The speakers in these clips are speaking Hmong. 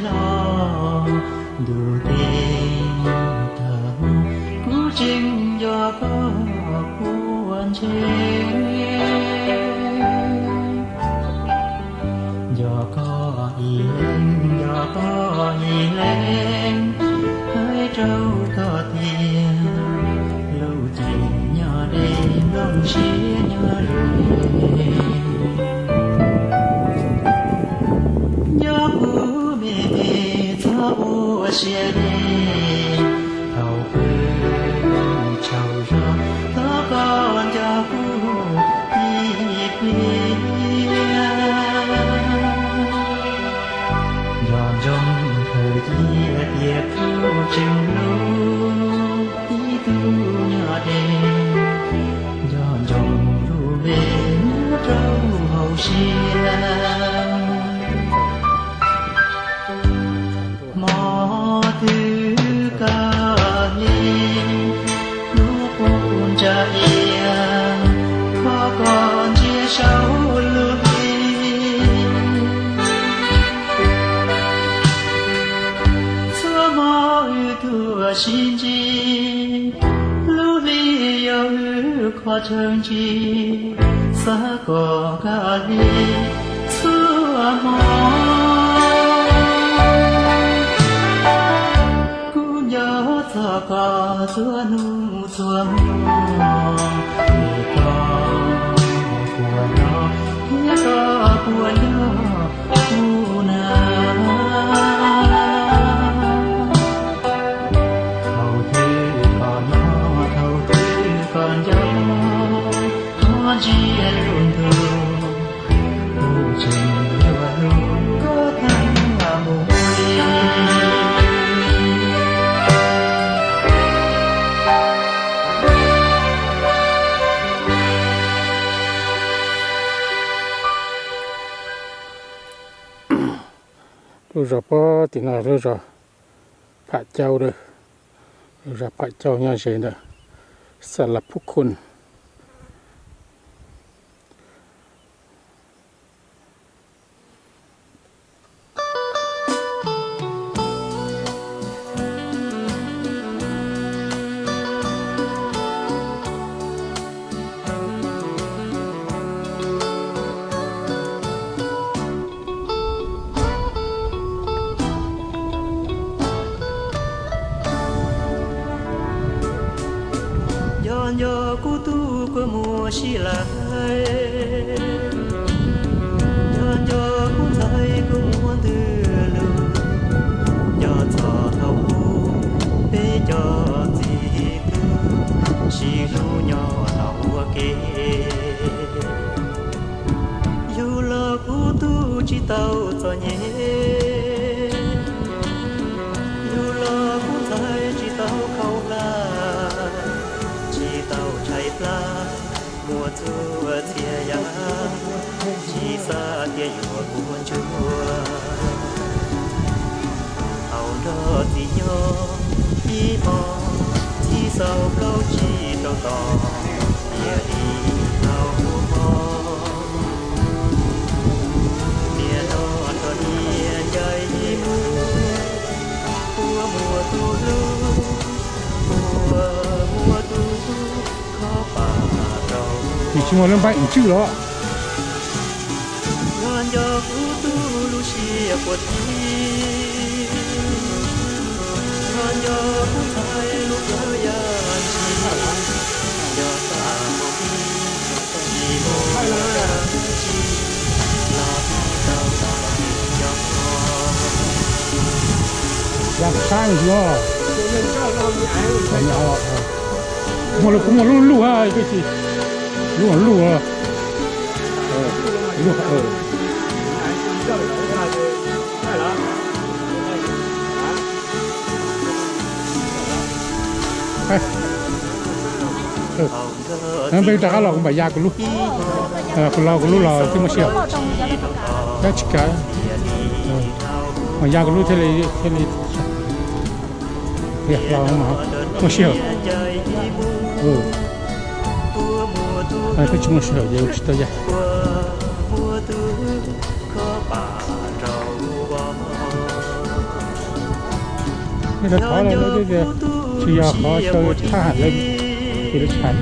hlob ntuj teb tag, kuv tseem nco koj puag ntshe. Nco koj ib leeg, nco koj ib leeg, hais rau koj tias lub cev nyob deb, nplooj siab nyob ze. Nco kuv me me txhob ua siab deb, thaum pw tsaug zog thov koj nco kuv ib pliag. Nco ntsoov khaws cia tias kuv tseem hlub ib tug nyob deb, nco ntsoov lub npe nyob rau hauv siab. Hmo twg koj hle lub qub ntsa iab, kho koj ntsia saum lub hli. Txhua hmo wb tuaj sib ntsib, lub hli yog wb qhov chaw ntsib, xav kom koj hle txhua hmo. Kuv nco txog koj txhua hnub txhua hmo, es koj puas nco, thiab koj puas nco kuv na? Thaum twg koj hnov, thaum twg koj nco, thov ntsia lub ntuj, kuv tseem yuav hlub koj tag npaum li. Lub zos pob tim no lub zos Pham Cau, lub zos Pham Cau nyob ze ntawm Xas Las Phuj Khun. Nco nco kuv tub kua muag sib lawm, nco nco kuv ntxhais kua muag ntws lug, nco txog thaum ub peb cov txiv tub sib hlub nyob tom ua ke. Yug los kuv tub tsis tau txom nyem, yug los kuv ntxhais tsis tau khaub hlab, tsis tau tshaib plab muaj txhua txhia yam, tsis xav tias yuav puas ntsuag. Thaum nrog txiv nyob ib hmos, txiv xaus plaub tsis tau tos, tiam li thaum ub hmo, niam no nrog niam ncaim mus, kua muag tus hlub, kua muag tus hlub, khob pam rau. Nws tsis muaj lub npaim ntswj los. Nco nco kuv tub lub siab puas tib, nco nco kuv ntxhais lub plawv yaj ntshis, nco tag npaum li tsis muaj dab tsi los tau nco. Yaj sab ntsuav. Muaj lub, kuv muaj lub luj, tab sis lub luj, lub. Peb rov qab los kuv mam ya kuv lub, kuv los kuv lub los twb muaj sij hawm. Tab tsis kav, mam ya kuv lub thiaj li, thiaj li los muaj sij hawm. Twb tsis muaj sij hawm ces tsis tau ya. Khob pam rau vos, Yog lawv thov lawm lawv twb tias tsis yog qhov chaw thab ham lawv, ces lawv tsis hais.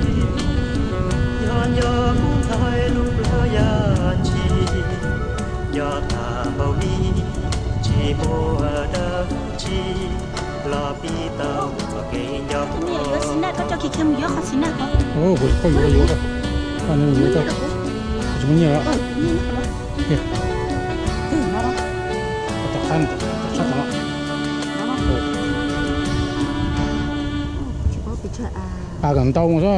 Koj yuav xis naj, koj tso khiav khiav mus yuav qhov xis naj ko. Ua, kuv koj yuav yuav, koj yuav tso, tsis muaj nyiaj os. Tom qab, tom qab tom no. A, kom ntau mus xwb.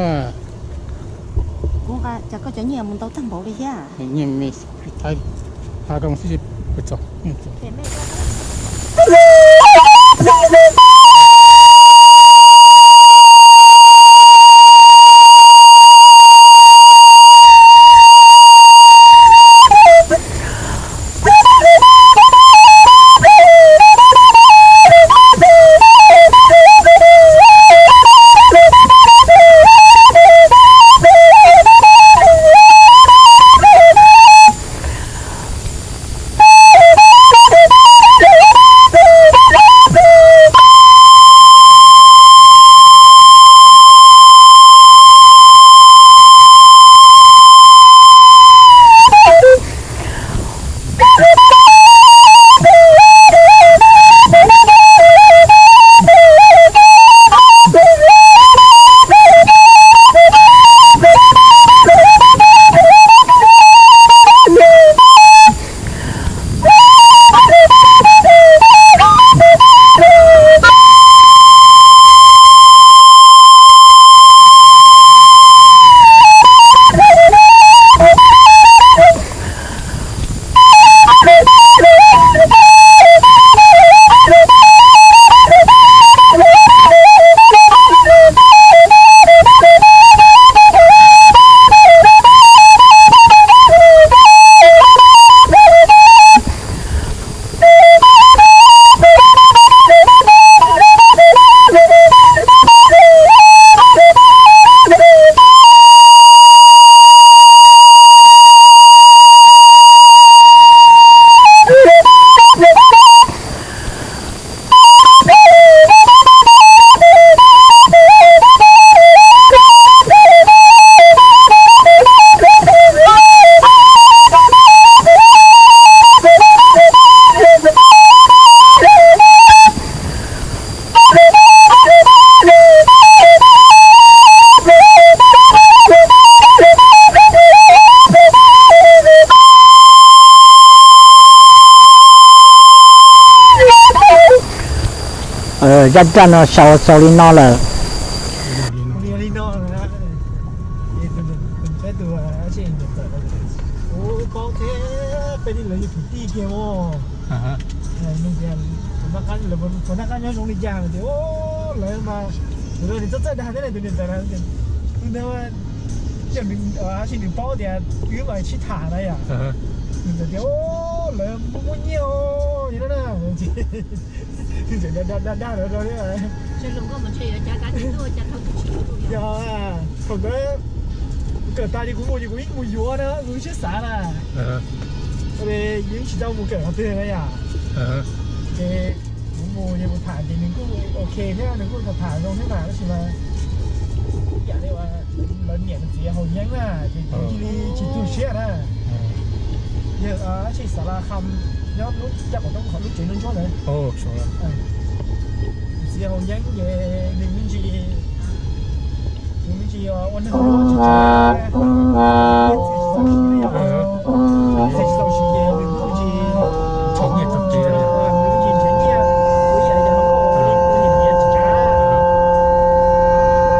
Kuv nqa, cas koj cov nyiaj mus ntau tag npaum li thiab? Nyiaj me, a, koj mus xwb, kuv txog. Zaj dab no xaus xaus li no lawm. Ua li no lawm, tus peb tus, tus txawm, kuv paub thiab, peb li lawv yog kwv tij kiag os. Tias, puas noj qab nyob zoo li cas tias, lawv mas, tus no nws txawj txawj dag thiab tus niam ntawd, tus ntawd mas, tab sis nws paub tias wb mas sib tham na yom. Nws txawm tias, lawv muaj muaj nyiaj os, li no na. Nws txawm dag dag dag lawv rau thiab. Yog, thaum ntawd kawm tas ces kuv mus ces kuv yeej mus yuav na, kuv siab xav na. Yeej tsis tau mus kawm qhov twg na yom. Ces kuv mus ces kuv tham ces nws kuj ok thiab, nws kuj tham tham zoo thiab mas, tab sis mas ib yam li uas lawv niam lawv txiv haus yeeb na, ces kuv cia li tsis tu siab na. Yog tab sis xav las kham nyob lub caj qaum roob qhov lub tsev ntsuab ntsuab ntawd. Txiv haus yeeb ces nws me ntsis, nws me ntsis ua neeg tsis tsis txiv tsis txaus siv li yom. Txiv tsis txaus siv ces nws me ntsis nrhiav nyiaj, nws me ntsis nrhiav nyiaj, ua ib yam li cov hluas nkauj li kuv niam tsis tsav.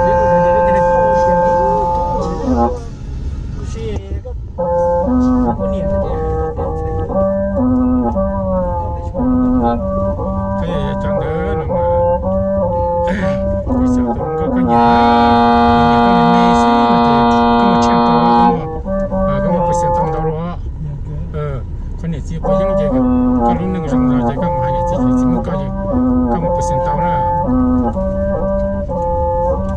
Li kuv niam tias li tias nws tuaj ua tias kuv tuaj ua, kuv si, kuv niam tias, koj yog cov ntawd no mas, kuv xav tias nkauj koj nyiam, nyiam koj me me xwb no ces koj mus tshaj tau, koj muaj percent tau ntau los. Koj niam txiv quav yeeb ces koj lub neej zoo no ces koj mus hais niam txiv, niam txiv muab koj ces koj muaj percent tau na.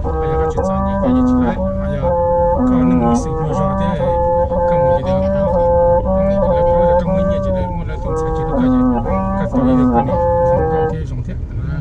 Ho yog koj tsis txom nyem koj yeej tsis laib, ho yog koj neej ua xwm hlub zog thiab koj mus ces lawv paub tias koj muaj nyiaj ces lawv muaj lawv tus ntxhais tsis hlub koj ces koj tau ib tug poj niam zoo nkauj thiab zoo thiab no.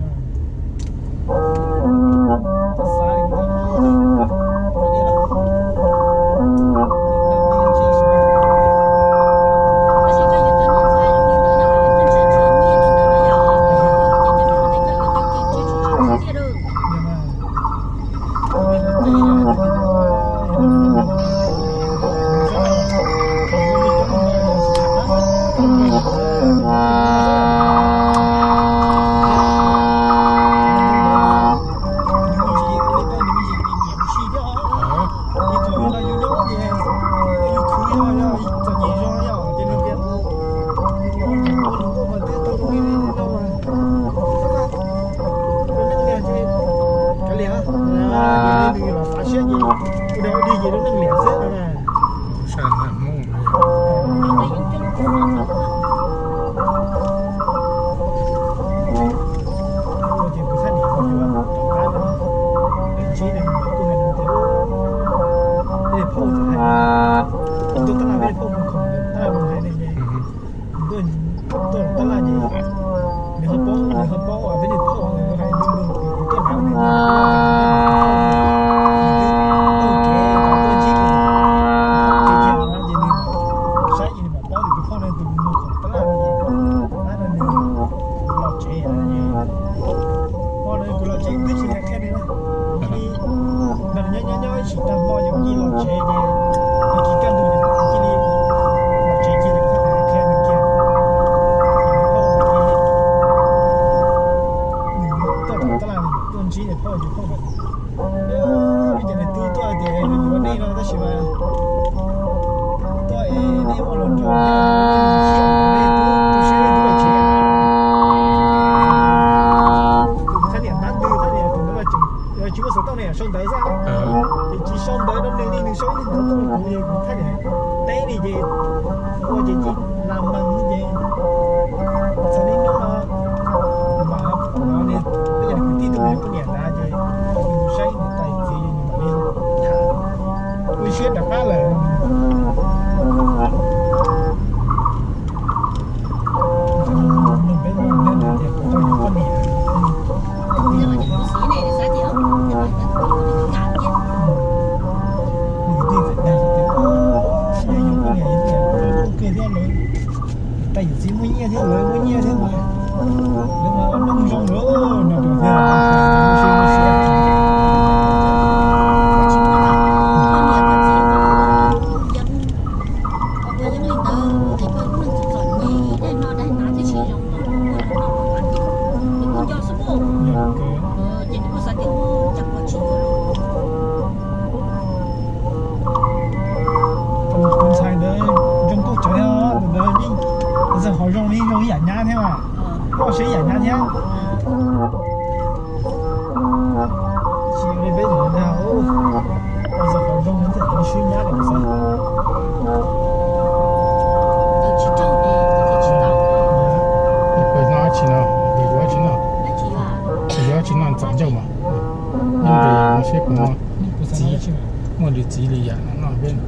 Xav siab ces ua dag ua dig ces lub neej liam xwb no na. Sab Hmoob. Ces kuv txhaj niam kuv yuav rov qab no, ntsib no kuj hais tias, peb li phauj txawm hais, tuaj tab laj peb li phauj mus khoom tab laj mus hais ne ces, tuaj tab laj ces nws ho paub, nws ho paub peb li phauj hais nws mus kuv tuaj hnav nws, nws twb taug kev tuaj ntsib kuv, ces nws saib ces nws mam paub tias tus phauj no tus mus khoom tab laj no ces, tab no nws los tsev ces, hmo no kuv los tsev twb tsis hais qhia nws na, kuv cia li nrog nws nyob nyob nyob ib sim tag hmo ces kuv cia li los tsev ces, tag kis kaj ntug ces kuv cia li los tsev kiag ces kuv txhaj qhia nws kiag. Ces nws phauj, nws tuaj khoom tab laj nws tuaj ntsib nws phauj ces phauj hais, vim tias nws twb tuaj tias nws yuav nej no tab sis mas tuaj es nej ua los nrog thiab nej tu siab nej twb pais tsev. Kuv thaj niam ntab ntws thaj niam tus ntawd mas tseem tsis muaj xov tooj ne, sau ntawv xwb. Ces tsis sau ntawv rau nws li, nws sau ib tug ntawv tuaj rau kuv ces kuv thaj niam teb li ces ua ces cia li las mas ces txog li hnub no mam, peb cov kwv tij tuaj mus yuav poj niam ntawd ces nws mus saib nws tais txiv ces nws mam li tham, tu siab rov qab lawm. Peb mus nug tias puas tau yuav poj niam. Nws kwv tij txawm dag tias, yog yuav poj niam, yuav poj niam kawg thiab lawv, tais yawm txiv muaj nyiaj thiab lawv muaj nyiaj thiab mas, lawv mas ua neej zoo lawm no rau thiab. Tus ntxhais ntawd zoo nkauj tsawv thiab, tus ntawd yeej, tus ntxhais hauv zoo li zoo ib yam nyab thiab mas, loj siab ib yam nyab thiab. Tsis li peb tus ntxhais, tus ntxhais hauv zoo li ntxhais sib nyab li xwb. Peb no dab tsi no, yuav dab tsi no, yuav dab tsi no ntxhais ncauj mas, yeej ntes no seb puas muaj txiv, muaj lwm txiv li yam no no peb no.